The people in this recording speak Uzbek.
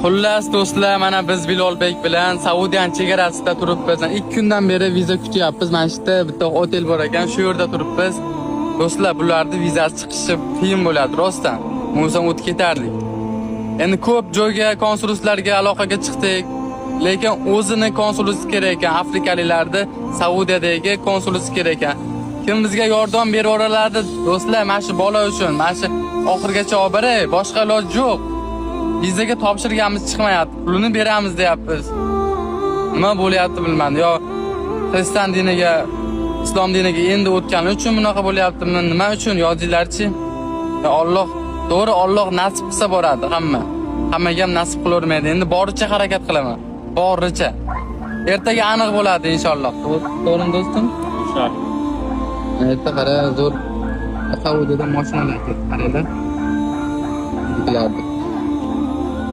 Xullas do'stlar, mana biz Bilolbek bilan Saudiyaning chegarasida turibmiz. 2 kundan beri viza kutyapmiz. Mana shu yerda bitta otel bor ekan, shu yerda turibmiz. Do'stlar, bularni vizasi chiqishi qiyin bo'ladi, rostdan. Bo'lmasam o'tib ketardik. Endi ko'p joyga konsulliklarga aloqaga chiqdik. Lekin o'zini konsulisi kerak ekan, afrikaliklarni Saudiyadagi konsulisi kerak ekan. Kim bizga yordam berib oladi do'stlar, mana shu bola uchun, mana shu oxirigacha olib boray, boshqa iloj yo'q. Vizaga topshirganimiz chiqmayapti. Pulini beramiz deyapmiz. Nima bo'lyapti bilmadim. Yo xristian diniga, islom diniga endi o'tgani uchun bunaqa bo'lyaptimi? Nima uchun yozinglarchi? Yo Alloh, to'g'ri, Alloh nasib qilsa boradi hamma. Hammaga ham nasib qilavermaydi. Endi boricha harakat qilaman. Boricha. Ertaga aniq bo'ladi inshaalloh. To'g'rimi do'stim? Inshaalloh. Erta qara, zo'r Saudiyada mashinalar ketdi, qaranglar. Yigitlarni.